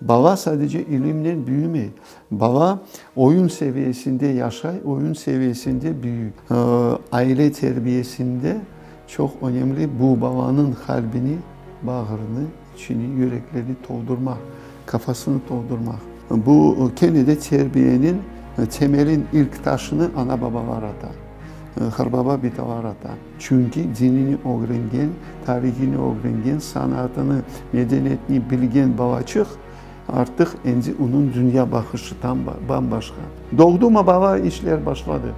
Bala sadece ilimnen büyümey. Bala oyun seviyesinde yaşay, oyun seviyesinde büyüy. Aile terbiyesinde çoq önemli bu balanıñ qalbini, bağrını, içini, yüreklerini toldurmaq, qafasını toldurmaq. Bu kene de terbiyeniñ temelin ilk taşını ana-babalar ata. Qarbaba bitalar ata. Çünki dinini ögrengen, tarihini ögrengen, sanatını, medeniyetini bilgen balaçıq artıq endi onıñ dünya baqışı tam bam-başqa. Doğdumı bala, işler başladı.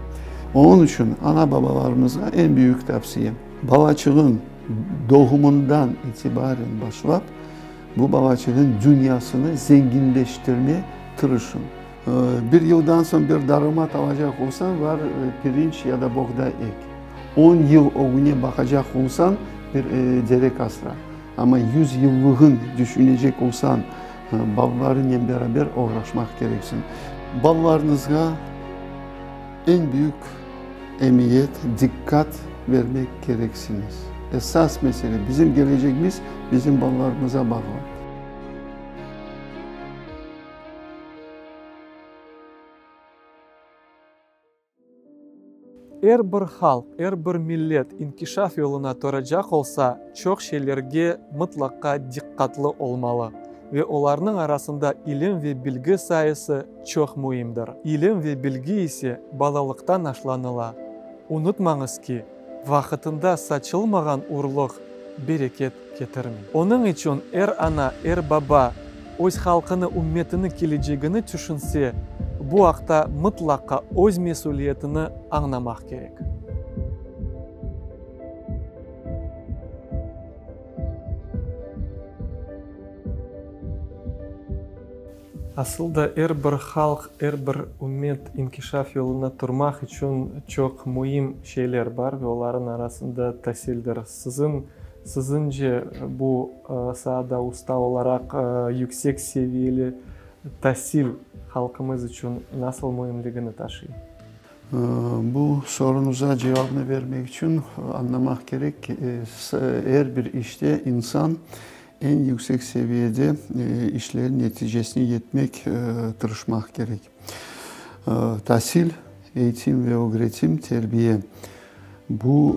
Onıñ içün ana-babalarımızğa eñ büyük tavsiyem, balaçığıñ doğumından itibaren başlap, bu balaçığıñ dünyasını zenginleştirme tırışıñ. Bir yıldan soñ bir daromat alacaq olsañ, var pirinç ya da boğday ek. On yıl ögüne baqacaq olsañ, bir terek asra. Amma yüz yıllığın düşünecek olsañ, balalarınen beraber oğraşmaq kereksiñ. Balalarıñızğa eñ büyük emiyet, diqqat bermek kereksiñiz. Esas mesele, bizim kelecegimiz bizim balalarımıza bağlı. Er bir halq, er bir millet inkişaf yoluna turacaq olsa, çoq şeylerge mıtlaqa diqqatlı olmalı ve olarnıñ arasında ilim ve bilgi sayısı çoq müimdir. İlim ve bilgi ise balalıqtan aşlanıla. Unutmañız ki, vaqıtında saçılmağan urluq bereket ketirmey. Onıñ içün er ana, er baba öz halqını, ümmetini kelecegini tüşünse, bu aqta mıtlaqa öz mesüliyetini añlamaq kerek. Asıl da er bir halq, er bir ümmet inkişaf yoluna turmaq içün çoq müim şeyler bar ve olarnıñ arasında tasildir. Siziñ, siziñce, bu saada usta olaraq yüksek seviyeli tasil halqımız içün nasıl müimligini taşıy? Bu soruñıza cevabnı bermek içün añlamaq kerek ki, er bir işte insan Eñ yüksek seviyede işlerin neticesine yetmek tırışmaq kerek. Tasil, eğitim ve ögretim, terbiye, bu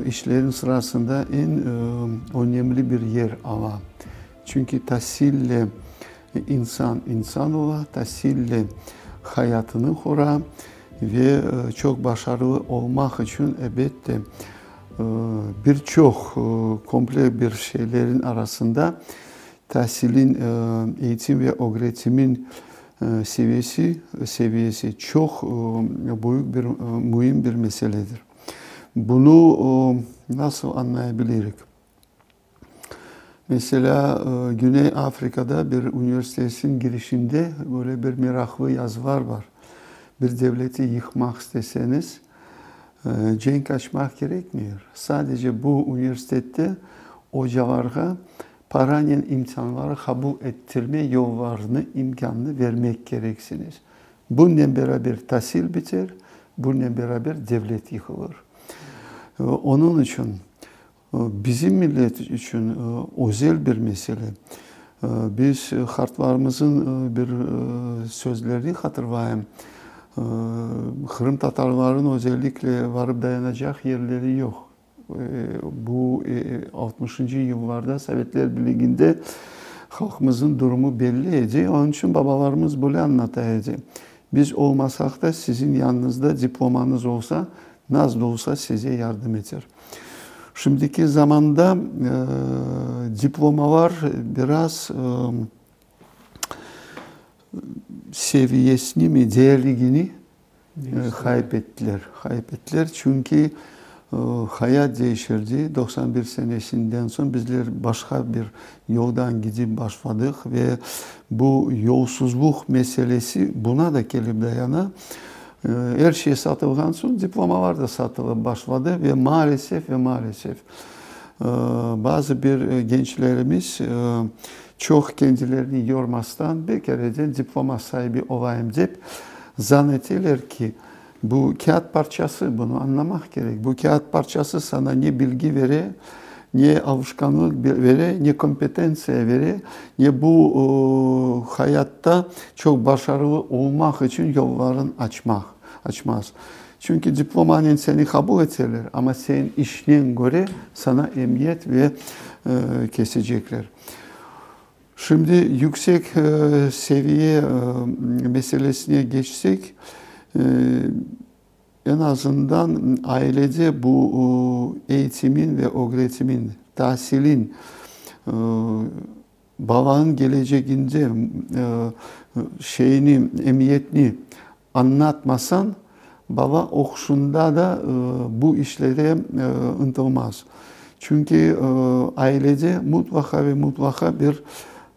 işlerin sırasında eñ önemli bir yer ala. Çünki tasille insan insan ola, tasille hayatını qura ve çoq başarılı olmaq içün, ebette, Bir çoq komple bir şeylerin arasında tasilin, eğitim ve ögretimin seviyesi, seviyesi çoq büyük bir, müim bir meseledir. Bunı nasıl añlayabilirik? Meselâ, Güney Afrikada bir universitetniñ girişinde böyle bir meraqlı yazılar bar, Bir devleti yıqmaq isteseñiz, cenk açmaq kerekmeyur. Sadece bu universitette ocalarğa paranen imtianları qabul ettirme yollarını, imkânını vermek kereksiñiz. Bunnen beraber tasil biter, bunnen beraber devlet yıqılır. Onıñ içün Bizim millet içün özel bir mesele. Biz qartlarımızın bir sözlerini hatırlayım, Qırımtatarların özellikle varıp dayanacaq yerleri yoq. Bu altmışıncı yıllarda Sovetler Birliginde halqımızın durumu belli edi, onıñ içün babalarımız böyle añlata edi, Biz olmasaq da, siziñ yanıñızda diplomanız olsa, naz da olsa size yardım eter. Şimdiki zamanda diplomalar biraz seviyesini mi, değerligini ğayıp ettiler. Ğayıp ettiler, çünki hayat değişirdi. 91 senesinden soñ bizler başqa bir yoldan gidip başladıq ve bu yolsuzluq meselesi buna da kelip dayana. Er şey satılğan soñ diplomalar da satılıp başladı ve maalesef ve maalesef bazı bir gençlerimiz çoq kendilerini yormastan bir kereden diploma saibi olayım dep zan eteler ki, bu kâğıt parçası, bunı añlamaq kerek, bu kâğıt parçası sana ne bilgi bere, Ne alışqanlıq bere, ne kompetentsiya bere, ne bu hayatta çoq başarılı olmaq içün yolların açmaq, açmaz. Çünki diplomanen seni qabul eterler, amma seniñ işnen köre sana emiyet ve kesecekler. Şimdi yüksek seviye meselesine keçsek, Eñ azından ailede bu eğitimin ve ögretimin, tasilin balanıñ keleceginde şeyini, emiyetini añlatmasañ, bala oquşında da bu işlere ıntılmaz. Çünki ailede mutlaqa ve mutlaqa bir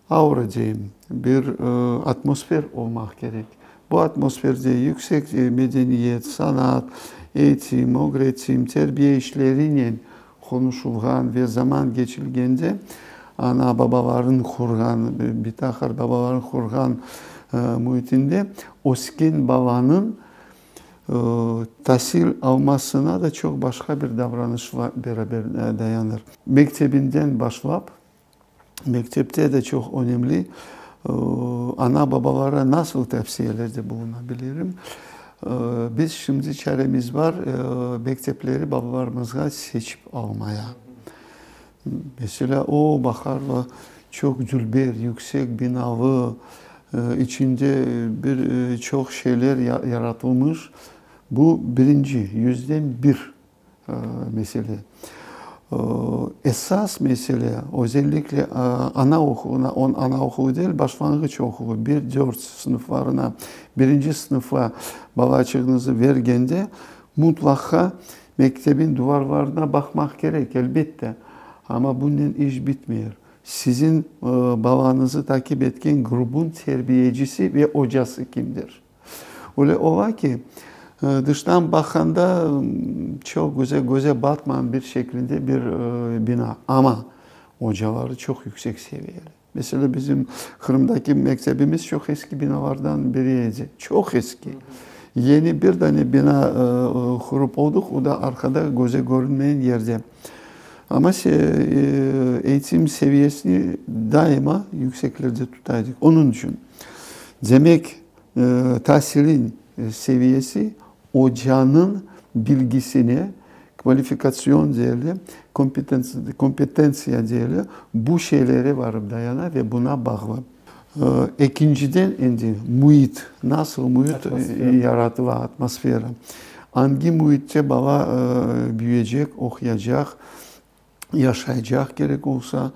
aura deyim, bir atmosfer olmaq kerek. Bu atmosferde yüksek medeniyet, sanat, eğitim, ögretim, terbiye işlerinen qonuşulğan ve zaman keçilgende ana-babalarnıñ qurğan, bita-qartbabalarnıñ qurğan müitinde ösken balanıñ tasil almasına da çoq başqa bir davranışla beraber dayanır. Mektebinden başlap Mektepte de çoq önemli. Ana-babalara nasıl tavsiyelerde buluna bilirim? Biz şimdi çaremiz bar, mektepleri balalarımızğa seçip almaya. Meselâ, o, baqarlar, çoq dülber, yüksek binalı, içinde bir çoq şeyler yaratılmış. Bu birinci, yüzden bir. Mesele. Esas mesele, özellikle ana oquvına, ana oquvı değil, başlanğıç oquvı, bir, dört sınıflarına, birinci sınıfa balaçığıñızı vergende, mutlaqa mektebin duvarlarına baqmaq kerek, elbette. Amma bunen iş bitmeyir. Siziñ balañızı takip etken grubun terbiyecisi ve ocası kimdir? Öyle ola ki, dıştan baqqanda çoq güzel, köze batmağan bir şeklinde bir bina, amma ocaları çoq yüksek seviyeli. Meselâ, bizim Qırımdaki mektebimiz çoq eski binalardan biri edi, çoq eski. Yeni bir dane bina qurıp oldıq, o da arqada köze körünmeyen yerde. Amma eğitim seviyesini daima yükseklerde tuta edik. Onıñ içün. Demek, tasilin seviyesi ocanıñ bilgisine, kvalifikatsion deyeli, kompetentsiya deyeli, bu şeylere barıp dayana ve buna bağlı. Ekinciden, endi müit, nasıl müit yaratıla, atmosfera, angi müitte bala büyüyecek, oquyacaq, yaşaycaq kerek olsa,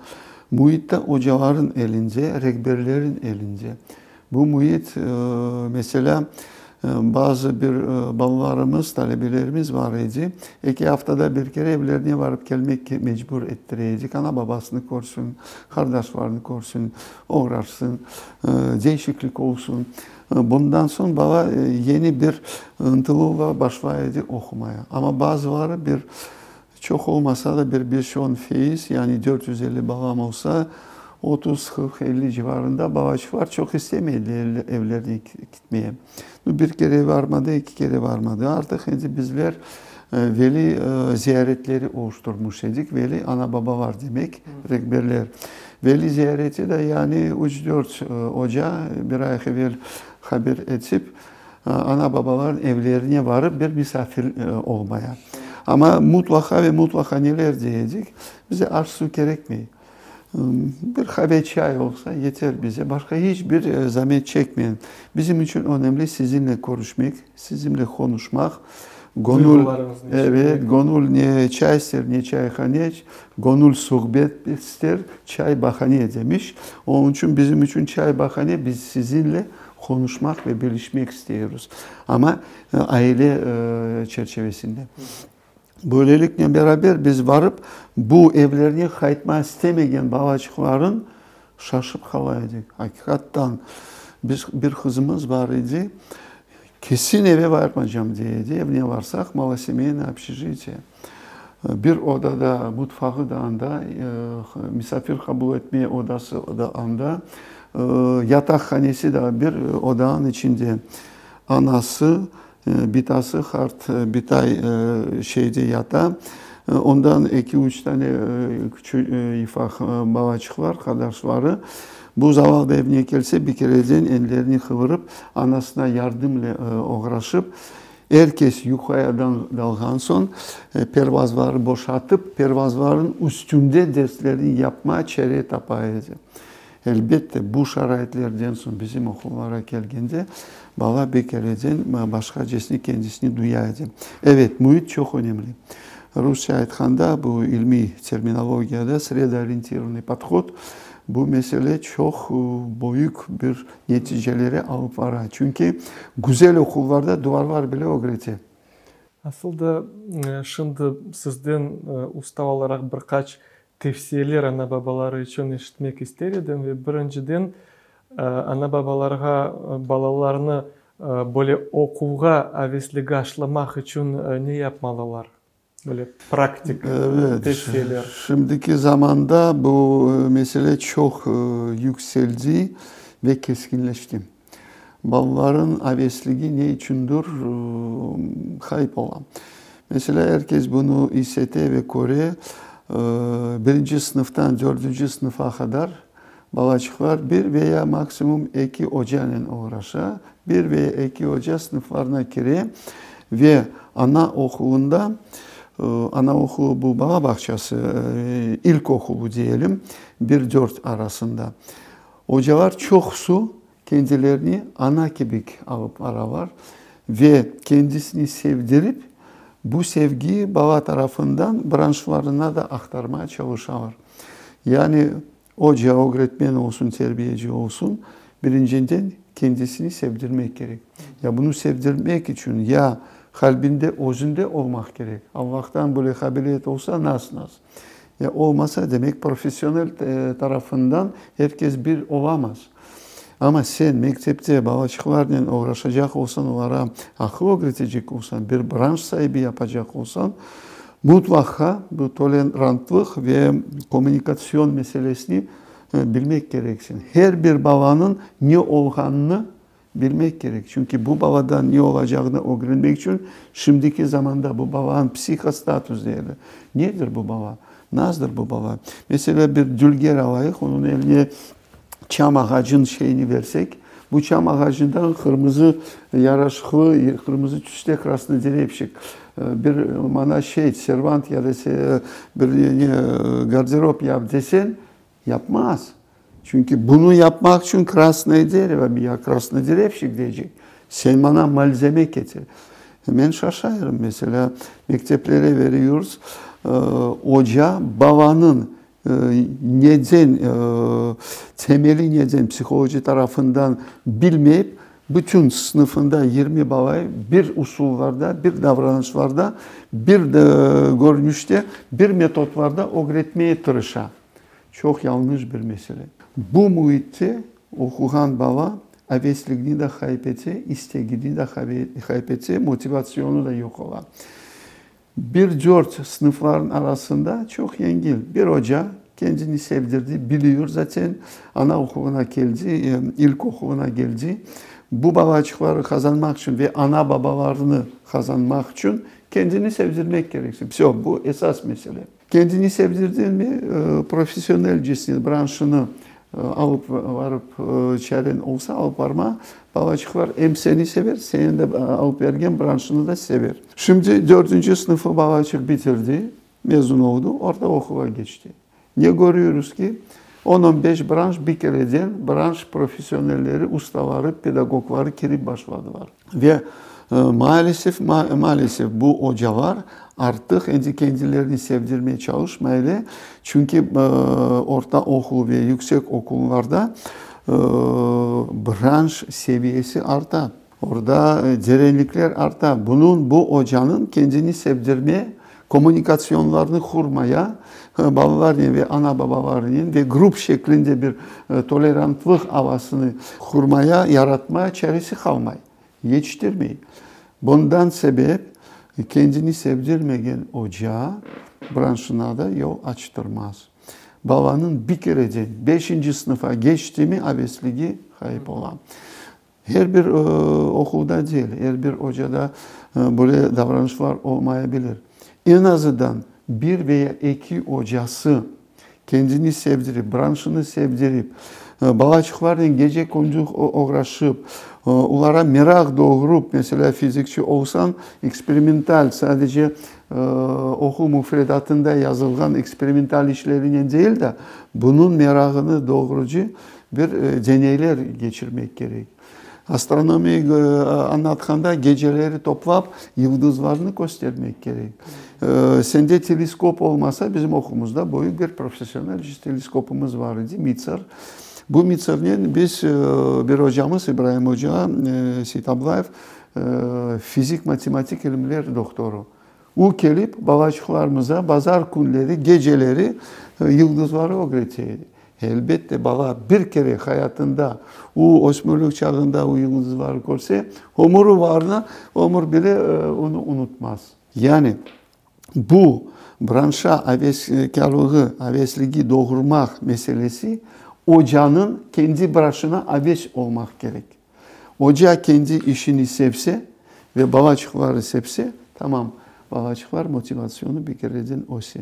müit de ocaların elinde, rehberlerin elinde. Bu müit, meselâ, bazı bir balalarımız, talebelerimiz bar edi, eki aftada bir kere evlerine varıp kelmek mecbur ettire edik, ana-babasını körsün, qardaşlarını körsün, oğraşsın, değişiklik olsun. Bundan soñ bala yeni bir ıntıluvla başlay edi oqumaya. Amma bazıları bir Çoq olmasa da bir beş-on feyiz, yani 450 balam olsa, 30, 40, 50 civarında balaçıqlar çoq istemeydiler evlerine kitmeye. Nu, bir kere varmadı, eki kere varmadı. Artıq endi bizler veli ziyaretleri oluşturmuş edik. Veli, ana-babalar demek, rehberler. Veli ziyareti de yani üç-dört oca bir ay evel haber etip, Ana-babalarnıñ evlerine barıp bir misafir olmaya. Amma mutlaqa ve mutlaqa neler dey edik, bize aş-suv kerekmey. Bir qave çay olsa yeter bize, başqa hiç bir zamet çekmeyin. Bizim içün önemli sizinle körüşmek, sizinle qonuşmaq. Gönül, evet, gönül ne çay ister, ne çayhane, gönül suhbet ister, çay bahane demiş. Onıñ içün bizim içün çay bahane, biz sizinle Qonuşmaq ve bilişmek isteyurız, amma aile çerçevesinde. Böyleliknen beraber biz barıp, bu evlerine qaytma istemegen balaçıqların şaşıp qala edik. Aqiqattan, biz bir qızımız bar edi, kesin eve barmacam dey edi, evine barsaq, malosemeynoye obşejitiye, bir odada, mutfağı da anda, misafir qabul etme odası da anda, yataqhanesi de bir odanıñ içinde. Anası, bitası, qart bitay şeyde yata. Ondan eki-üç tane küçük ifaq balaçıqlar, qardaşları. Bu zavallı evine kelse, bir kereden ellerini qıvırıp, anasına yardımle oğraşıp, er kes yuqlaya dalğan soñ, pervazları boşatıp, pervazlarnıñ üstünde derslerini yapma çare tapa edi. Elbette, bu şaraitlerden soñ bizim oqullara kelgende, bala bir kereden başqacesine kendisini duya edi. Evet, müit çoq önemli. Rusça aytqanda, bu ilmiy terminologiyada sredoorientirovanный podhod, bu mesele çoq büyük bir neticelere alıp vara. Çünki güzel oqullarda duvarlar bile ögrete. Asıl da, şimdi sizden usta olaraq bir qaç tevsiyeler ana-babaları içün eşitmek ister edim ve birinciden, ana-babalarğa balalarını böyle oquvğa avesligi aşlamaq içün ne yapmalılar? Böyle praktik tevsiyeler. Evet, şimdiki zamanda bu mesele çoq yükseldi ve keskinleşti. Balaların avesligi ne içündir ğayıp ola. Meselâ, er kes bunı is ete ve köre, birinci sınıftan dördünci sınıfa qadar balaçıqlar bir ve ya maksimum eki ocanen oğraşa, bir ve ya eki oca sınıflarına kire ve ana oquvında, ana oquvı bu bala bağçası, ilk oquvı diyelim, bir-dört arasında, ocalar çoqusı Kendilerini ana kibik alıp baralar ve kendisini sevdirip, bu sevgiyi bala tarafından branşlarına da aqtarmağa çalışalar. Yani oca, ögretmen olsun, terbiyeci olsun, birinciden kendisini sevdirmek kerek. Ya bunı sevdirmek içün ya qalbinde özünde olmaq kerek, Allahtan böyle qabiliyet olsa, nas-nas. Ya olmasa, demek professionel tarafından er kes bir olamaz. Amma sen mektepte balaçıqlarnen oğraşacaq olsañ, olara aqıl ögretecek olsañ, bir branş saibi yapacaq olsañ, mutlaqa bu tolerantlıq ve kommunikatsion meselesini bilmek kereksiñ. Her bir balanıñ ne olğanını Bilmek kerek, çünki bu baladan ne olacağını ögrenmek içün şimdiki zamanda bu balanıñ psihostatus deyler. Nedir bu bala? Nasıldır bu bala? Meselâ, bir dülger alayıq, onıñ eline çam ağacınıñ şeyini bersek, bu çam ağacından qırmızı yaraşıqlı, qırmızı tüste krasnoderevşik, bir mana şey, servant ya da bir ne, garderob yap deseñ, Yapmaz. Çünki bunı yapmaq içün krasnoye derevo, ya krasnoderevşik deycek. Sen maña malzeme ketir. Men şaşayırım, meselâ, mekteplere veriyoruz, oca balanıñ neden, temeli neden, psiholoji tarafından bilmeyip, bütün sınıfında 20 balayı bir usullarda, bir davranışlarda, bir körünüşte, bir metodlarda ögretmeye tırışa. Çoq yañlış bir mesele. Bu müitte oquğan bala avesligini de ğayıp ete, istegini de ğayıp ete, motivasyonı da yoq ola. Bir-dört sınıflarnıñ arasında çoq yengil. Bir oca kendini sevdirdi, biliyor zaten, ana oquvına keldi, ilk oquvına keldi. Bu balaçıqları qazanmaq içün ve ana-babalarını qazanmaq içün kendini sevdirmek kereksiñ. Vsö, bu esas mesele. Kendini sevdirdiñmi, professionelcesine branşını alıp varıp çareñ olsa, alıp varma, balaçıqlar em seni sever, seniñ de alıp bergen branşını da sever. Şimdi dördünci sınıfı balaçıq bitirdi, mezun oldı, orta oquva keçti. Ne körüyoruz ki, on-on beş branş bir kereden branş professionelleri, ustaları, pedagogları kirip başladılar. Ve maalesef, maalesef bu ocalar artıq endi kendilerini sevdirmeye çalışmaylar, çünki orta oqul ve yüksek oqullarda branş seviyesi arta, orda derenlikler arta. Bunıñ, bu ocanıñ kendini sevdirme, kommunikasyonlarnı qurmaya, balalarnen ve ana-babalarınen ve grup şeklinde bir tolerantlıq avasını qurmaya, yaratmaya çaresi qalmay, yetiştirmey. Bundan sebep kendini sevdirmegen oca branşına da yol açtırmaz. Balanıñ bir kereden beşinci sınıfa geçtimi avesligi ğayıp ola. Her bir oquvda değil, her bir ocada böyle davranışlar olmayabilir. Eñ azından. bir veya eki ocası kendini sevdirip, branşını sevdirip, balaçıqlarnen gece-kündüz oğraşıp, olara meraq doğurıp, meselâ, fizikçi olsañ, eksperimental, sadece oquv müfredatında yazılğan eksperimental işlerinen değil de, bunıñ merağını doğurıcı bir deneyler keçirmek kerek. Astronomiya añlatqanda geceleri toplap yıldızlarnı köstermek kerek. Sende teleskop olmasa, bizim oquvımızda büyük bir professional teleskopımız bar edi, Mitsar. Bu Mitsarnen biz, bir ocamız, İbraim oca Seytablayev, fizik-matematik ilimler doktorı. O kelip balaçıqlarımıza bazar künleri geceleri yıldızları ögrete edi. Elbette, bala bir kere hayatında, o ösmürlik çağında o yıldızları körse, ömüri varına, ömür bile onı unutmaz. Yani, bu branşa aveskârlığı, avesligi doğurmaq meselesi ocanıñ kendi branşına aves olmaq kerek. Oca kendi işini sevse ve balaçıqları sevse, tamam, balaçıqlar motivasyonı bir kereden öse.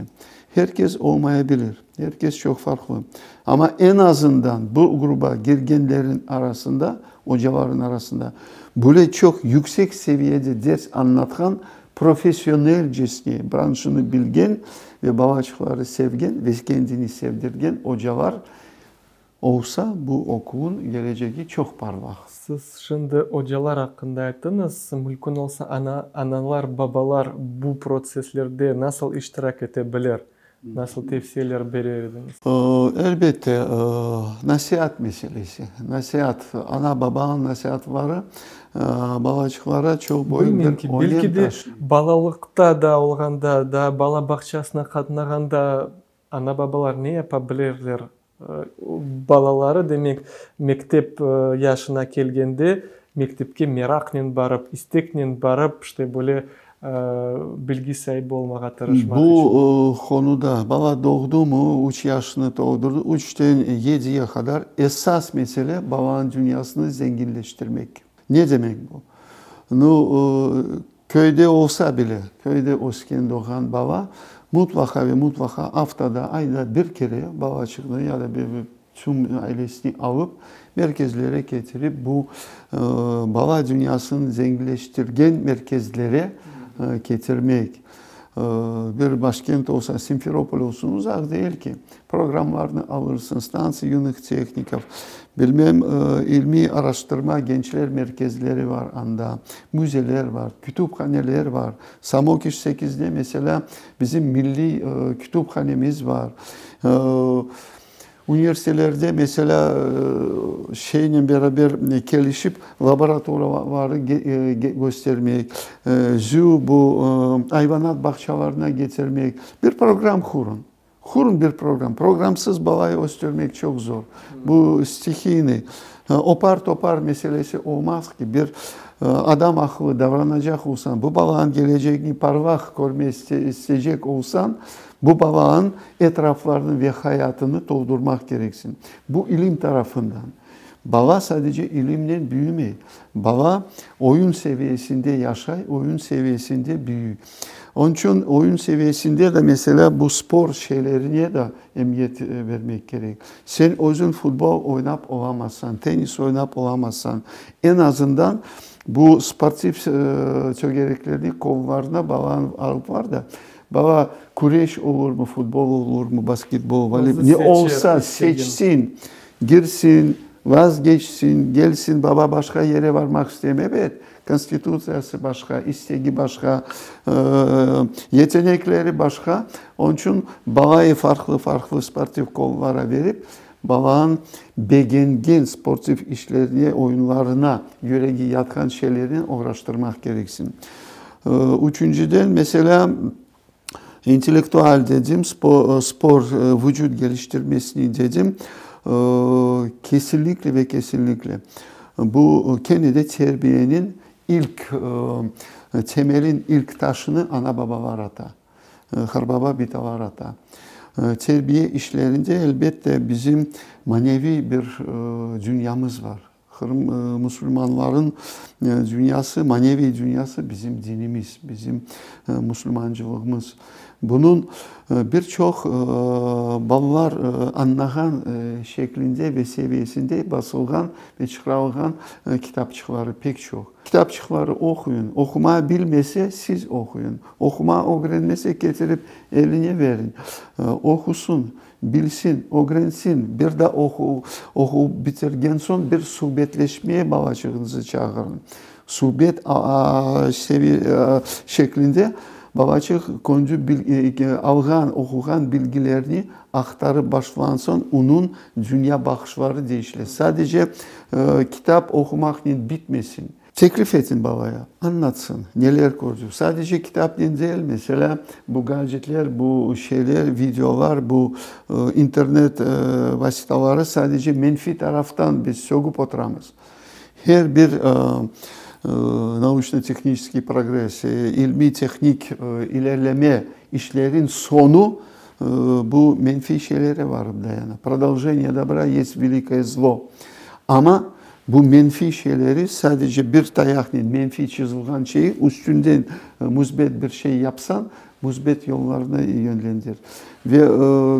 Her kes olmayabilir, her kes çoq farqlı. Amma eñ azından bu gruba girgenlerin arasında, ocaların arasında böyle çoq yüksek seviyede ders añlatqan, professionelcesine branşını bilgen ve balaçıqları sevgen ve kendini sevdirgen ocalar Olsa, bu oquvın kelecegi çoq parlaq. Siz şimdi ocalar aqqında ayttıñız, mümkün olsa ana, analar, babalar bu protsesslerde nasıl iştirak ete bilir? Nasıl tevsiyeler berer ediñiz? Elbette, nasiat meselesi. Nasiat, ana-babanıñ nasiatları balaçıqlara çoq büyük bir önem Belki de balalıqta da olğanda, daa bala bağçasına qatnağanda ana-babalar ne yapa bilirler? Balaları, demek, mektep yaşına kelgende, mektepke meraqnen barıp, isteknen barıp, işte, böyle bilgi saibi olmağa tırışmaq içün. Bu qonuda, bala doğdumı, üç yaşını toldurdı, üçten yediye qadar esas mesele, balanıñ dünyasını zenginleştirmek. Ne demek bu? Nu, köyde olsa bile, köyde ösken, doğğan bala mutlaqa ve mutlaqa aftada, ayda bir kere balaçıqnı ya da tüm ailesini alıp, merkezlere ketirip, bu bala dünyasını zenginleştirgen merkezlere ketirmek. Bir başkent olsa, Simferopol olsun, uzaq değil ki. Programlarnı alırsıñ, stantsiya yunıh tehnikov, bilmem, ilmiy araştırma gençler merkezleri bar anda, müzeler bar, kütüphaneler bar. Samokiş sekizde, meselâ, bizim milliy kütüphanemiz bar. Universitelerde, meselâ, şeynen beraber kelişip, laboratoriyaları köstermek, zü, bu, ayvanat bağçalarına ketirmek, bir program qurun. Qurun bir program. Programsız balayı östürmek çoq zor. Bu stihiyniy, opar-topar meselesi olmaz ki, bir adam aqıllı davranacaq olsañ, bu balanıñ kelecegini parlaq körme isteycek olsañ, bu balanıñ etraflarını ve hayatını toldurmaq kereksiñ. Bu ilim tarafından. Bala sadece ilimnen büyümey. Bala oyun seviyesinde yaşay, oyun seviyesinde büyüy. Onıñ içün oyun seviyesinde de, meselâ, bu spor şeylerine de emiyet bermek kerek. Sen özüñ futbol oynap olamazsañ, tennis oynap olamazsañ, eñ azından bu sportiv tögereklerni qollarına balanı alıp bar da, bala küreş olurmı, futbol olurmı, basketbol, voleybol, ne olsa seçsin. Girsin, vazgeçsin, gelsin, baba başqa yere barmaq isteyim. Ebet, konstitutsiyası başqa, istegi başqa, yetenekleri başqa. Onıñ içün balayı farqlı-farqlı sportiv qollara berip, balanıñ begengen sportiv işlerine, oyunlarına, yüregi yatqan şeylernen oğraştırmaq kereksiñ. Üçünciden, meselâ, İntellektual dedim, spor, vucut geliştirmesini dedim, kesinlikle ve kesinlikle bu kene de terbiyeniñ ilk temelin ilk taşını ana-babalar ata, qarbaba bitalar ata. Terbiye işlerinde, elbette, bizim maneviy bir dünyamız bar. Qırım musulmanların dünyası, maneviy dünyası bizim dinimiz, bizim musulmancılığımız. Bunıñ bir çoq balalar añlağan şeklinde ve seviyesinde basılğan ve çıqarılğan kitapçıqları pek çoq. Kitapçıqları oquyın, oqumağa bilmese, siz oquyın, oqumağa ögrenmese, ketirip eline beriñ, oqusın, bilsin, ögrensin, bir daa oqup bitirgen soñ bir subetleşmeye balaçığıñızı çağırıñ. Subet şeklinde balaçıq köndü alğan, oquğan bilgilerni aqtarıp başlağan soñ onıñ dünya baqışları değişile. Sadece kitap oqumaqnen bitmesin. Teklif etiñ balaya, añlatsın, neler kördi. Sadece kitapnen değil, meselâ, bu gadjetler, bu şeyler, videolar, bu internet vasitaları sadece menfiy taraftan biz sögüp oturamız. Her bir nauçno-tehniçeskiy progress, ilmiy-tehnik ilerleme işlerin soñu bu menfiy şeylere varıp dayana. Prodolženiye dobra есть velikoye zlo. Amma bu menfiy şeyleri sadece bir tayaqnen menfiy çizilğan şeyi üstünden müsbet bir şey yapsañ, müsbet yollarına yönlendir. Ve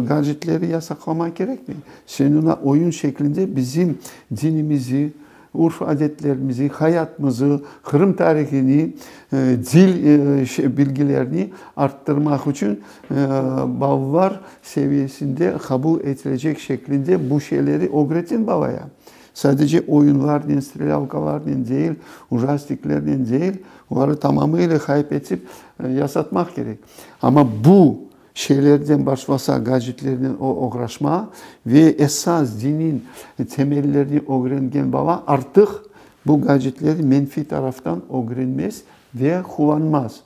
gadjetleri yasaqlamaq kerekmey. Sen oña oyun şeklinde bizim dinimizi, urf-adetlerimizi, hayatımızı, Qırım tarihini, dil bilgilerini arttırmaq içün balalar seviyesinde qabul etilecek şeklinde bu şeyleri ögretin balaya. Sadece oyunlarnen, strelâlkalarnen değil, ujastiklernen değil, oları tamamıyla hayıp etip yasatmaq kerek. Amma bu şeylerden başlasa, gadjetlernen oğraşma ve esas diniñ temellerini ögrengen bala artıq bu gadjetleri menfiy taraftan ögrenmez ve qullanmaz.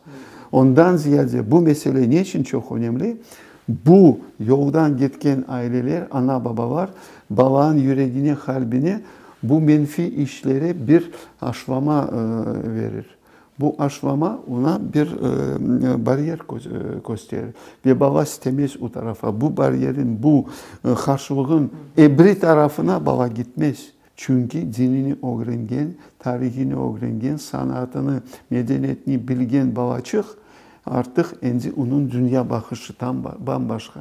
Ondan ziyade bu mesele ne içün çoq önemli? Bu yoldan ketken aileler, ana-babalar balanıñ yüregine, qalbine bu menfiy işlere bir aşlama verir. Bu aşlama oña bir baryer kösterir ve bala istemez o tarafa. Bu baryerin, bu qarşılığın ebri tarafına bala gitmez. Çünki dinini ögrengen, tarihini ögrengen, sanatını, medeniyetini bilgen balaçıq artıq endi onıñ dünya baqışı tam bam-başqa.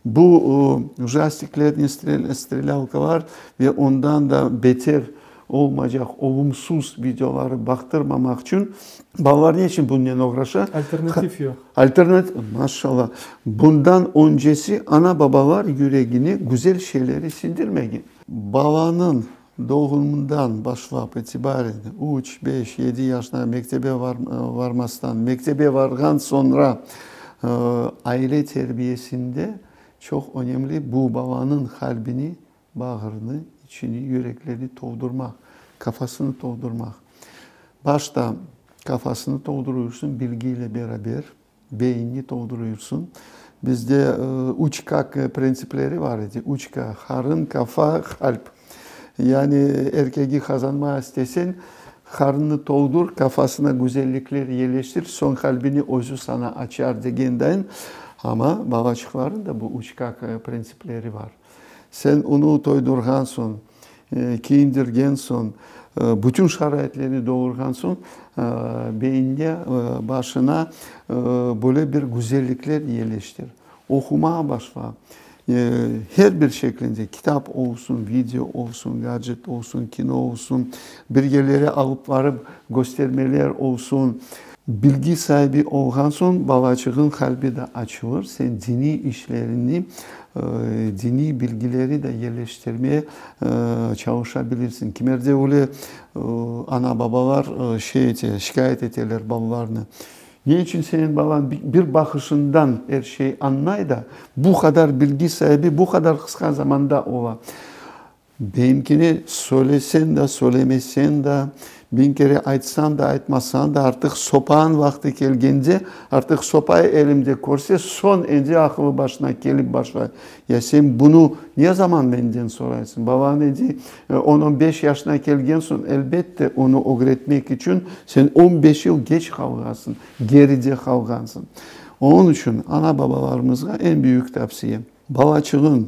Bu ujastiklernen strelâlkalar ve ondan da beter olmaycaq olumsuz videoları baqtırmamaq içün balalar ne içün bunnen oğraşa? Alternativ yoq. Alternativ, maşallah. Bundan öncesi ana-babalar yüregine güzel şeyleri sindirmegen. Balanıñ doğumından başlap itibaren üç, beş, yedi yaşına mektebe varmastan, mektebe varğan soñra aile terbiyesinde çoq önemli bu balanıñ qalbini, bağrını, içini, yüreklerini toldurmaq, qafasını toldurmaq. Başta qafasını toldurıyorsun bilgiyle beraber. Beyinni toldurıyorsun. Bizde üç K printsipleri var edi, üç K, qarın, kafa, qalp. Yani erkegi qazanmağa isteseñ, qarnını toldur, kafasına güzellikler yerleştir, soñ qalbini özü saña açar degendayın. Amma babaçıqların da bu üç K printsipleri var. Sen onı toydurğan soñ, kiyindirgen soñ, bütün şaraitlerni doğurğan soñ, beyinge, başına böyle bir güzellikler yerleştir. Oqumağa başla. Her bir şeklinde, kitap olsun, video olsun, gadjet olsun, kino olsun, bir yerlere alıp barıp köstermeler olsun. Bilgi saibi olğan soñ, balaçığıñ qalbi de açılır, sen diniy işlerini, diniy bilgileri de yerleştirmeye çalışa bilirsiñ. Kimerde öyle ana-babalar şey ete, şikâyet eteler balalarını, Ne içün seniñ balañ bir baqışından er şey añlay da, bu qadar bilgi saibi bu qadar qısqa zamanda ola? Benimkine söylesen da, söylemesen da, biñ kere aytsan da, aytmasan da, artıq sopanıñ vaqtı kelgende, artıq sopayı elimde körse, soñ endi aqılı başına kelip başlay. Ya sen bunı ne zaman menden soraysıñ? Balan endi on-on beş yaşına kelgen soñ, elbette, onı ögretmek içün sen on beş yıl geç qalğansıñ, geride qalğansıñ. Onıñ içün ana-babalarımızğa eñ büyük tavsiyem, Balaçığıñ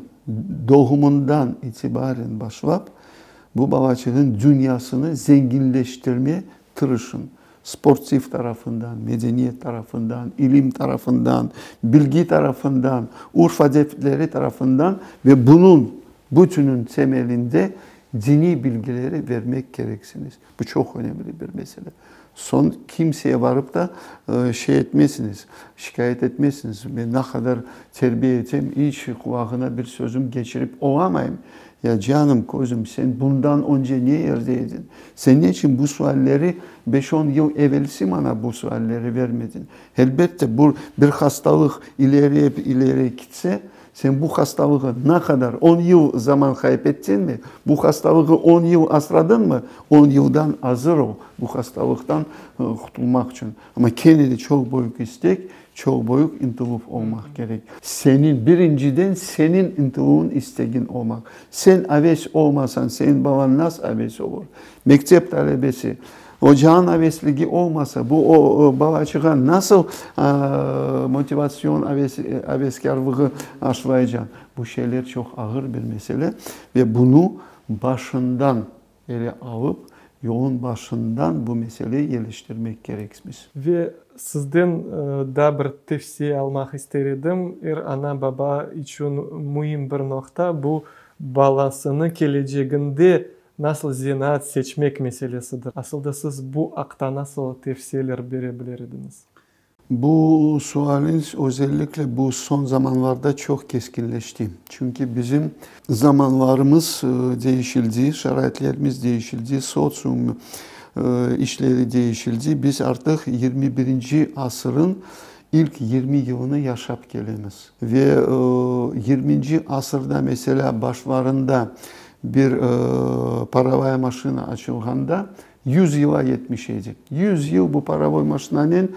doğumından itibaren başlap, Bu balaçığın dünyasını zenginleştirme tırışın. Sportiv tarafından, medeniyet tarafından, ilim tarafından, bilgi tarafından, urf-adetleri tarafından ve bunıñ bütünüñ temelinde diniy bilgileri vermek kereksiñiz. Bu çoq önemli bir mesele. Soñ kimseye barıp da şey etmesiñiz, şikâyet etmesiñiz, men ne qadar terbiye etem, iç qulağına bir sözüm keçirip olamayım. Ya canım, közüm, sen bundan önce ne yerde ediñ? Sen neçün bu sualleri beş-on yıl evelsi maña bu sualleri vermediñ? Elbette, bu bir hastalıq ileriyep ileri kitse, sen bu hastalığı ne qadar, on yıl zaman qayıp ettiñmi, bu hastalığı on yıl asradıñmı, on yıldan azır ol bu hastalıqtan qutulmaq içün. Amma kene de çoq büyük istek, çoq büyük ıntıluv olmaq kerek. Seniñ, birinciden, seniñ ıntıluvıñ, istegiñ olmaq. Sen aves olmasañ, seniñ balañ nasıl aves olur? Mektep talebesi, ocanıñ avesligi olmasa, bu o balaçığa nasıl motivasyon, aveskârlığı aşlaycaq? Bu şeyler çoq ağır bir mesele ve bunı başından Ele alıp, yolun başından bu meseleyi yerleştirmek kereksmiz. Ve sizden daa bir tevsiye almaq ister edim. Er ana-baba içün müim bir noqta, bu balasını keleceginde nasıl zenaat seçmek meselesidir. Asıl da siz bu aqta nasıl tevsiyeler bere biler ediñiz? Bu sualiñiz özellikle bu soñ zamanlarda çoq keskinleşti. Çünki bizim zamanlarımız değişildi, şaraitlerimiz değişildi, sotsium işleri değişildi. Biz artıq 21-nci asırın ilk 20 yılını yaşap kelemiz. Ve 20-nci asırda, meselâ, başlarında bir parovaya maşina açılğanda, 100 yıla yetmiş edi. 100 yıl bu parovoy maşinanen,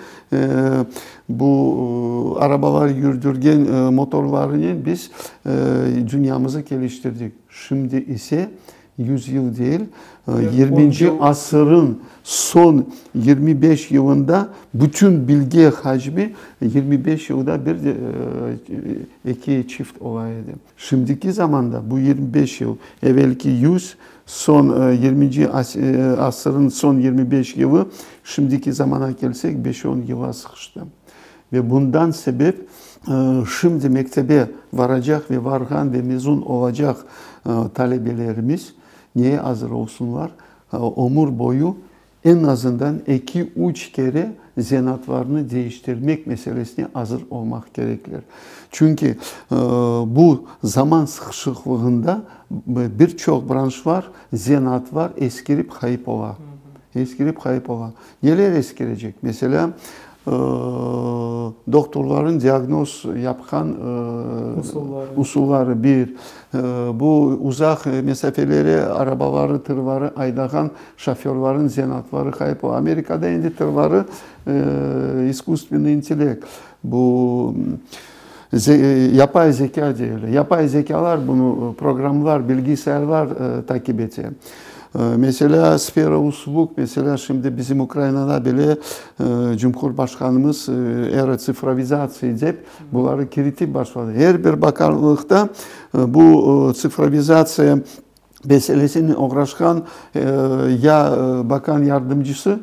bu arabalar yürdirgen motorlarınen biz dünyamızı keliştirdik. Şimdi ise 100 yıl değil, yirminci asırın soñ 25 yılında bütün bilgi hacmi 25 yılda bir eki çift ola edi. Şimdiki zamanda bu 25 yıl, evelki 100, Soñ yirminci asırnıñ soñ 25 yılı, şimdiki zamana kelsek, beş-on yıla sıqıştı. Ve bundan sebep şimdi mektebe varacaq ve varğan ve mezun olacaq talebelerimiz neye azır olsunlar? Ömür boyu Eñ azından eki-üç kere zenaatlarını deñiştirmek meselesine azır olmaq kerekler. Çünki bu zaman sıqışıqlığında bir çoq branşlar, zenaatlar eskirip ğayıp ola. Eskirip ğayıp ola. Neler eskirecek? Meselâ, Dohturların diagnoz yapqan usulları bir, bu uzaq mesafelere arabaları, tırları aydağan şoförların zenaatları ğayıp ola. Amerikada endi tırları iskusstvenniy intellekt, bu yapay zekâ deyler. Yapay zekâlar bunı, programlar, bilgisayarlar takip ete. Meselâ, sfera uslug, meselâ, şimdi bizim Ukrainada bile Cumhurbaşqanımız era tsifrovizatsiya dep, buları kiritip başladı. Er bir bakanlıqta bu tsifrovizatsiya meselesinen oğraşqan ya bakan yardımcısı,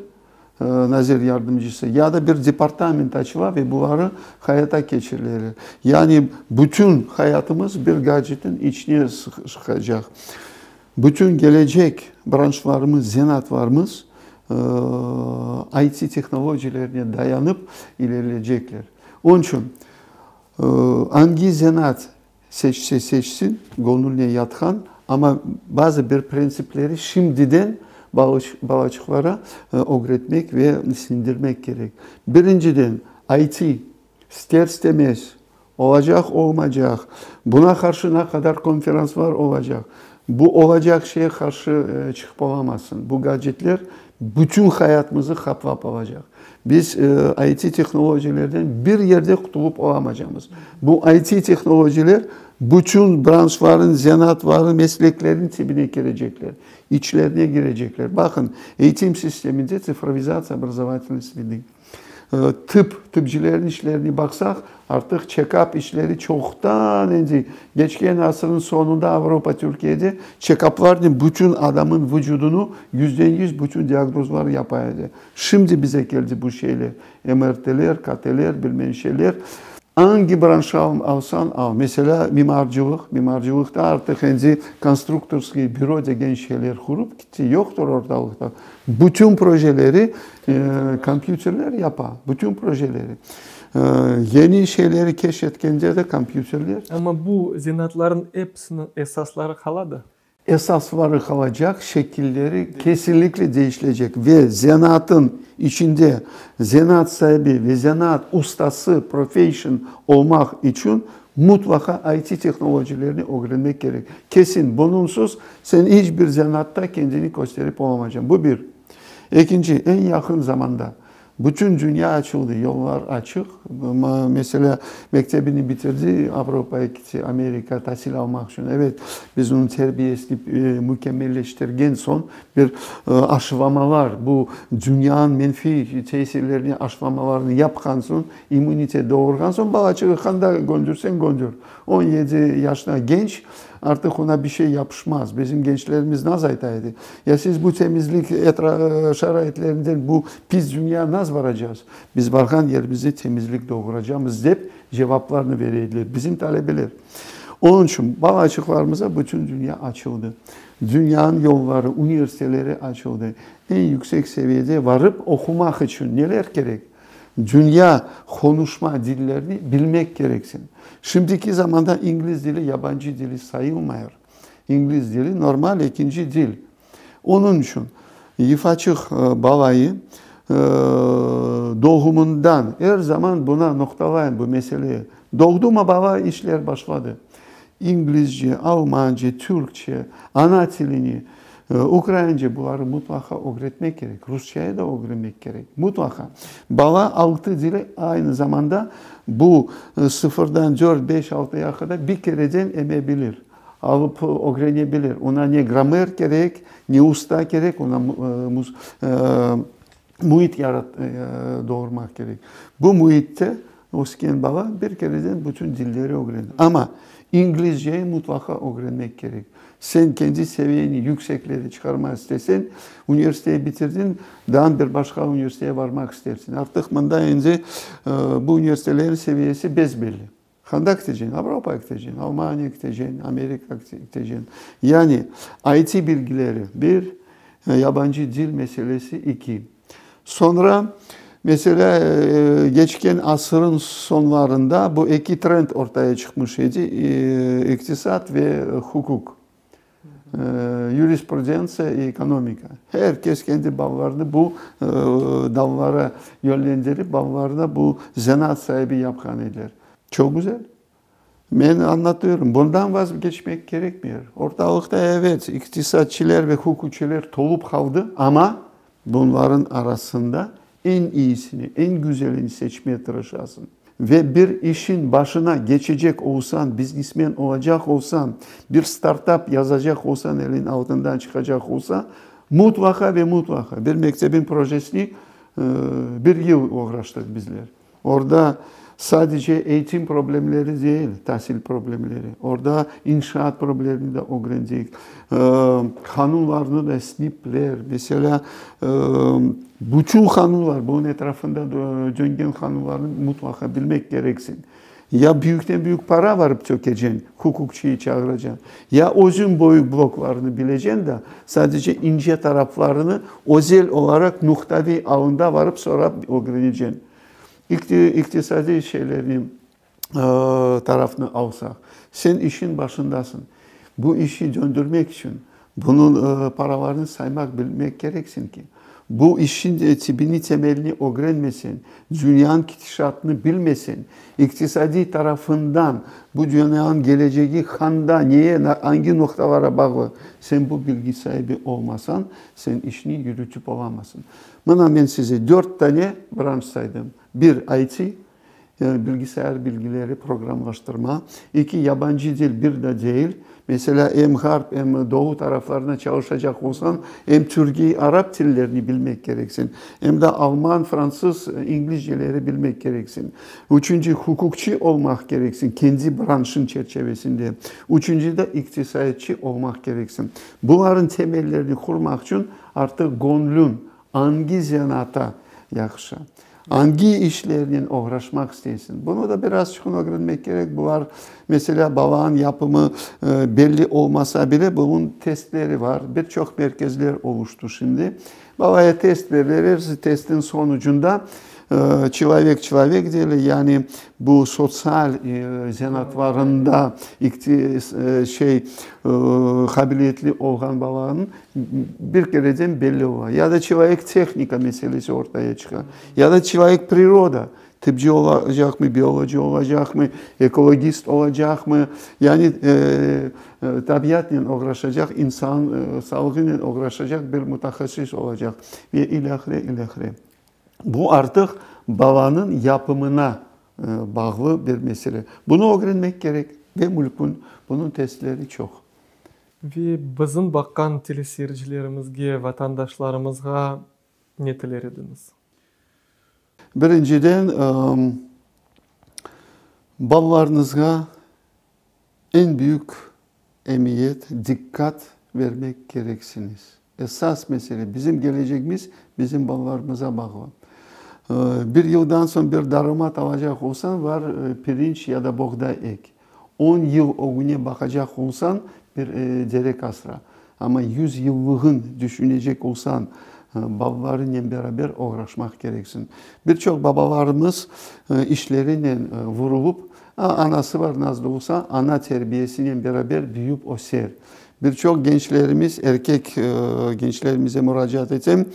nazir yardımcısı, ya da bir departament açıla ve buları hayata keçirileler. Yani bütün hayatımız bir gadjetin içine sıqışacaq. Bütün gelecek branşlarımız, zenaatlarımız IT tehnologiyalarına dayanıp ilerleycekler. Onıñ içün angi zenaat seçse seçsin, göñlüne yatqan, amma bazı bir printsipleri şimdiden balaçıqlara ögretmek ve siñdirmek kerek. Birinciden, IT ister-istemez Olacaq, olmacaq, buna qarşı ne qadar konferanslar olacaq, bu olacaq şeye qarşı çıqıp olamazsıñ. Bu gadjetler bütün hayatımızı qaplap alacaq. Biz IT tehnologiyalardan bir yerde qutulıp olamacamız. Bu IT tehnologiyalar bütün branşların, zenaatların, mesleklerin tibine kirecekler, içlerine kirecekler. Baqın, eğitim sisteminde tsifrovizatsiya obrazovatelnoy sredy. Tıp, tıpcilerniñ işlerini baqsaq, artıq çekap işleri çoqtan endi, keçken asırnıñ soñunda Avropa, Türkiyede çekaplarnen bütün adamın vucudını yüzden yüz bütün diagnozlar yapa edi. Şimdi bize keldi bu şeyler, MRTler, KTler, bilmem şeyler. Angi branş alsañ al, meselâ, mimarcılıq, mimarcılıqta artıq endi konstruktorskiy büro degen şeyler qurup gitti, yoqtır ortalıqta. Bütün projeleri kompyuterler yapa, bütün projeleri. Yeni şeyleri keşf etkende de kompyuterler. Amma bu zenaatlarnıñ episiniñ esasları qala da. Esasları qalacaq, şekilleri kesinlikle değişilecek ve zenaatın içinde zenaat saibi ve zenaat ustası, profession, olmaq içün mutlaqa IT tehnologilerini ögrenmek kerek. Kesin, bunıñsız sen iç bir zenaatta kendini kösterip olamayacañ. Bu bir. Ekinci, eñ yaqın zamanda Bütün dünya açıldı, yollar açıq. Meselâ, mektebini bitirdi, Avropaya kitti, Amerika tasil almaq içün. Evet, biz onıñ terbiyesini mükemmelleştirgen soñ bir aşılamalar, bu dünyanıñ menfiy tesirlerine aşılamalarnı yapqan soñ, immunitet doğurğan soñ balaçığı qanda göndürseñ, göndür. 17 yaşına genç, artıq oña bir şey yapışmaz. Bizim gençlerimiz naz ayta edi, Ya siz bu temizlik şaraitlerinden bu pis dünya naz varacağız? Biz varğan yerimizde temizlik doğuracamız, dep cevaplarnı bere ediler bizim talebeler. Onıñ içün balaçıqlarımıza bütün dünya açıldı. Dünyanıñ yolları, universiteleri açıldı. Eñ yüksek seviyede varıp oqumaq içün neler kerek? Dünya qonuşma dillerini bilmek kereksiñ. Şimdiki zamanda ingliz dili yabancı dili sayılmayır. İngliz dili normal ekinci dil. Onıñ içün yıfaçıq balayı doğumından er zaman buna noqtalayım bu meseleye. Doğdumı bala işler başladı. İnglizce, almanca, türkçe, ana tilini, ukraince buları mutlaqa ögretmek kerek. Rusçayı da ögrenmek kerek. Mutlaqa. Bala altı dili aynı zamanda bu sıfırdan dört, beş, altıya qadar bir kereden eme bilir. Alıp ögrene bilir. Oña ne gramer kerek, ne usta kerek, oña müit doğurmaq kerek. Bu müitte ösken bala bir kereden bütün dilleri ögrenir. Amma inglizceyi mutlaqa ögrenmek kerek. Sen kendi seviyeni yükseklere çıqarmaq isteseñ, universiteti bitirdiñ, daa bir başqa universitetke barmaq istersiñ. Artıq mında endi bu universitetlerniñ seviyesi bes-belli. Qanda keteceñ? Avropağa keteceñ, Almaniya keteceñ, Amerika keteceñ. Yani IT bilgileri, bir, yabancı dil meselesi, eki. Soñra, meselâ, keçken asırıñ soñlarında bu eki trend ortaya çıqmış edi, iqtisat ve hukuk, yurisprudentsiya ve ekonomika. Her kes kendi balalarını bu dallara yönlendirip, balalarına bu zenaat saibi yapqan ediler. Çoq güzel. Men añlatıyorum, bundan vazgeçmek kerekmey. Ortalıqta, evet, iqtisatçılar ve hukukçılar tolup qaldı, amma bunların arasında eñ iyisini, eñ güzelini seçmeye tırışasıñ. Ve bir işin başına geçecek olsañ, biznesmen olacaq olsañ, bir startap yazacaq olsañ, eliñ altından çıqacaq olsa, mutlaqa ve mutlaqa bir mektebin projesini bir yıl oğraştıq bizler. Orda sadece eğitim problemleri değil, tasil problemleri, orda inşaat problemini de ögrendik, qanunlarnı da, SNİPler, meselâ, bütün qanunlar, bunıñ etrafında döngen qanunlarnı mutlaqa bilmek kereksiñ. Ya büyükten-büyük para varıp tökeceñ, hukukçıyı çağıracañ, ya özüñ böyük bloklarnı bileceñ da, sadece ince taraflarını özel olaraq nuqtaviy alında varıp sorap ögreneceñ. İqtisadiy şeylerni tarafnı alsaq, sen işiñ başındasıñ. Bu işi döndürmek içün bunıñ paralarını saymaq bilmek kereksiñ ki, bu işiñ tibini, temelini ögrenmeseñ, dünyanıñ ketişatını bilmeseñ, iqtisadiy tarafından bu dünyanıñ kelecegi qanda, neye, angi noqtalara bağlı, sen bu bilgi saibi olmasañ, sen işni yürütip olamazsıñ. Mına men size dört tane branş saydım. Bir, IT. Bilgisayar bilgileri, programlaştırma. İki, yabancı dil bir de değil. Meselâ, em ğarp, em doğu taraflarına çalışacaq olsañ, em türkiy, arap tillerini bilmek kereksiñ, em de alman, fransız, inglizceleri bilmek kereksiñ. Üçünci, huquqçı olmaq kereksiñ, kendi branşıñ çerçevesinde. Üçünci de, iqtisayatçı olmaq kereksiñ. Bularnıñ temellerini qurmaq içün artıq göñlüñ angi zenaata yaqışa? Angi işlernen oğraşmaq isteysiñ? Bunı da birazçıq ögrenmek kerek. Bular, meselâ, balanıñ yapımı belli olmasa bile, bunıñ testleri bar. Bir çoq merkezler oluştı şimdi. Balaya test bereler, testniñ sonucunda çelovek çelovek deyler, yani bu sotsial zenaatlarında şey qabiliyetli olğan balanıñ Bir kereden belli ola. Ya da çelovek tehnika meselesi ortaya çıqa. Ya da çelovek priroda, tıbcı olacaqmı, biologı olacaqmı, ekologist olacaqmı, yani tabiatnen oğraşacaq, insan sağlığınen oğraşacaq bir mütehassıs olacaq ve ilâhre, ilâhre. Bu artıq balanıñ yapımına bağlı bir mesele. Bunı ögrenmek kerek ve mülkün. Bunıñ testleri çoq. Ve bizim baqqan teleseyircilerimizge, vatandaşlarımızğa ne tiler ediñiz? Birinciden, balalarıñızğa eñ büyük emiyet, diqqat bermek kereksiñiz. Esas mesele, bizim kelecegimiz bizim balalarımıza bağlı. Bir yıldan soñ bir daromat alacaq olsañ, var pirinç ya da boğday ek. On yıl ögüne baqacaq olsañ, bir derek asra. Amma yüz yıllığın düşünecek olsañ, balalarınen beraber oğraşmaq kereksiñ. Bir çoq babalarımız işlerinen vurulıp, anası bar, nasıl da olsa, ana terbiyesinen beraber büyüp öser. Bir çoq gençlerimiz, erkek gençlerimize muracaat etem,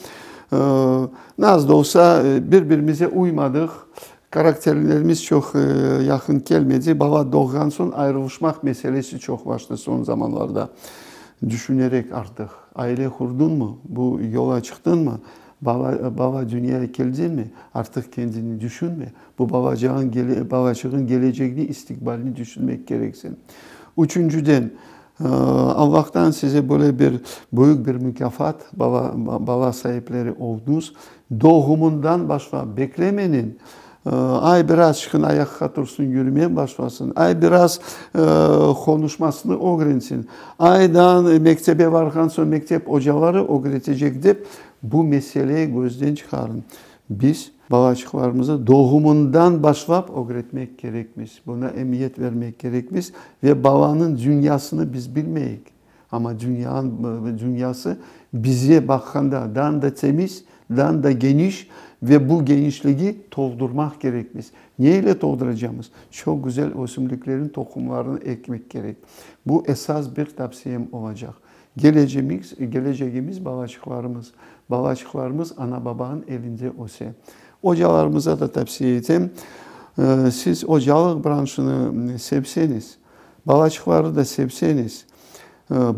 nasıl da olsa, bir-birimize uymadıq, karakterlerimiz çoq yaqın kelmedi, bala doğğan soñ ayırılışmaq meselesi çoqlaştı soñ zamanlarda. Düşünerek artıq, aile qurdıñmı, bu yola çıqtıñmı, bala, bala dünyaya keldimi, artıq kendini düşünme, bu balacağıñ, balaçığıñ kelecegini, istikbalini düşünmek kereksiñ. Üçünciden, Allahtan size böyle bir büyük bir mukâfat, bala, bala saipleri olduñız. Doğumından başlap beklemeniñ, ay biraz çıqın ayaqqa tursın, yürüme başlasın, ay biraz qonuşmasını ögrensin, aydan mektebe barğan soñ mektep ocaları ögretecek dep, bu meseleyi közden çıqarıñ. Biz balaçıqlarımızı doğumından başlap ögretmek kerekmiz, buna emiyet vermek kerekmiz ve balanıñ dünyasını biz bilmeyik, amma dünyanıñ dünyası bize baqqanda daa da temiz, daa da geniş ve bu genişligi toldurmaq kerekmiz. Ne ile tolduracamız? Çoq güzel ösümliklerin tohumlarını ekmek kerek. Bu esas bir tavsiyem olacaq. Gelecemiz, gelecegimiz balaçıqlarımız. Balaçıqlarımız ana-babanıñ elinde öse. Ocalarımıza da tavsiye etem, siz ocalıq branşını sevseñiz, balaçıqları da sevseñiz,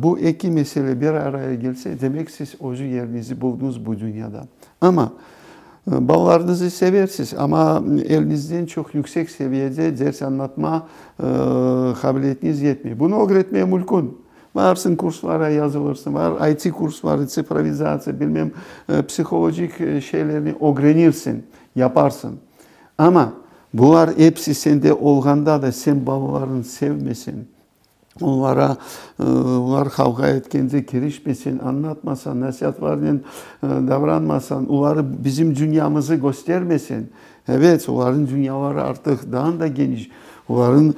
bu eki mesele bir araya kelse, demek siz özü yerinizi bulduñız bu dünyada. Amma balalarıñızı seversiz, amma elinizden çoq yüksek seviyede ders añlatma qabiliyetiñiz yetmey. Bunı ögretmeye mülkün. Barsıñ kurslara yazılırsıñ, bar IT kursları, tsifrovizatsiya, bilmem, psihologik şeylerni ögrenirsiñ, yaparsıñ. Amma bular episi sende olğanda da sen balalarıñnı sevmeseñ, onlara, olar qavğa etkende kirişmeseñ, añlatmasañ, nasiatlarnen davranmasañ, oları bizim dünyamızı köstermeseñ, Evet, olarnıñ dünyaları artıq daa da geniş, olarnıñ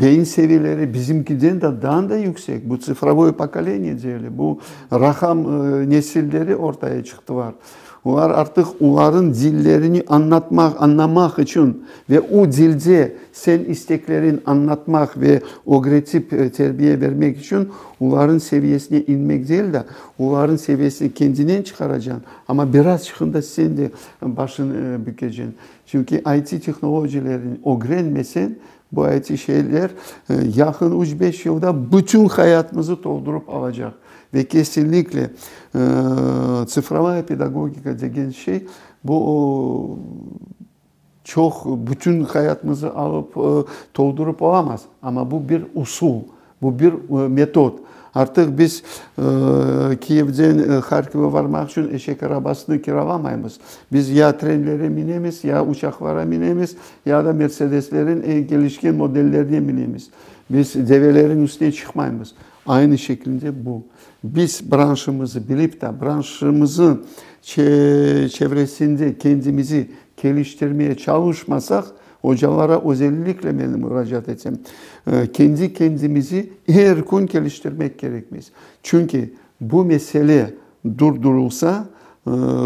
beyin seviyeleri bizimkiden de daa da yüksek. Bu tsifrovoye pokoleniye deyler, bu raqam nesilleri ortaya çıqtılar. Olar artıq olarnıñ dillerini añlatmaq, añlamaq içün ve o dilde sen istekleriñ añlatmaq ve ögretip terbiye bermek içün olarnıñ seviyesine inmek değil de, olarnıñ seviyesini kendinden çıqaracañ, amma biraz çıqında sen de Başın bükeceñ. Çünki IT tehnologilerini ögrenmeseñ, bu IT şeyler yaqın üç-beş yılda bütün hayatımızı toldurıp alacaq. Ve kesinlikle tsifrovaya pedagogika degen şey, bu. Çoq bütün hayatımızı alıp toldurıp olamaz, amma bu bir usul, bu bir metod. Artıq biz Kiyevden Harkivge varmaq içün eşek arabasını kiralamaymız. Biz ya trenlere minemiz, ya uçaqlara minemiz, ya da Mersedeslerin eñ kelişken modellerine minemiz. Biz develerin üstüne çıqmaymız. Aynı şekilde bu. Biz branşımızı bilip de, branşımızın çevresinde kendimizi keliştirmeye çalışmasaq, ocalara özellikle men muracaat etsem, kendi kendimizi er kün keliştirmek kerekmiz. Çünki bu mesele durdurılsa,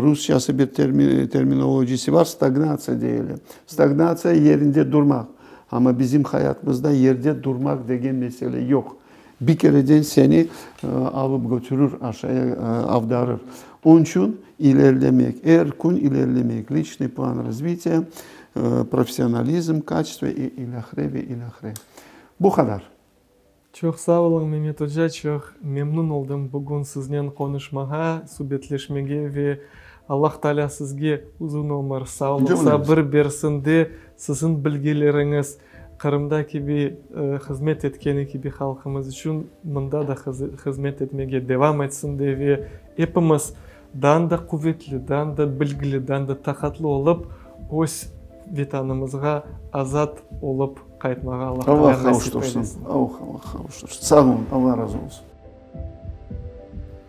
rusçası bir terminologisi var, stagnatsiya deyile. Stagnatsiya yerinde durmaq. Amma bizim hayatımızda yerde durmaq degen mesele yoq. Bir kereden seni alıp götürür, aşaya avdarır. Onıñ içün ilerlemek, er kün ilerlemek, liçnıy plan razvitiya, professionalizm, kaçestvo i ilâhre ve ilâhre. Bu qadar. Çoq sağ oluñ, Memet oca, çoq memnun oldım bugün siznen qonuşmağa, subetleşmege ve Allah Taalâ sizge uzun ömür, sağlıq, sabır bersin de siziñ bilgileriñiz Qırımda kibi hızmet etkeni kibi halqımız içün mında da hızmet etmege devam etsin de ve epimiz daa da quvetli, daa da bilgili, daa da taqatlı olıp öz Vetanımızğa azat olıp qaytmağa Allah Taalâ nasip eylesin. Allah qavuştırsın. Sağ olun, Allah razı olsun.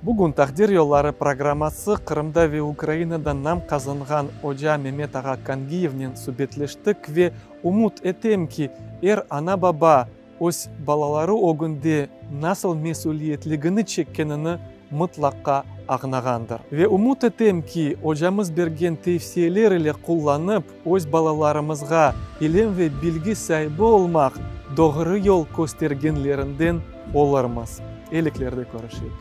Bugün Taqdir yolları programması Qırımda ve Ukrainada nam qazanğan oca Memet ağa Kangiyevnen subetleştik ve ümüt etem ki, er ana-baba öz balaları ögünde nasıl mesüliyetligini çekkenini mıtlaqqa añlağandır. Ve ümüt etem ki, ocamız bergen tevsiyeler ile qullanıp, öz balalarımızğa ilim ve bilgi saibi olmaq doğru yol köstergenlerinden olurmız. Eliklerde körüşeyik.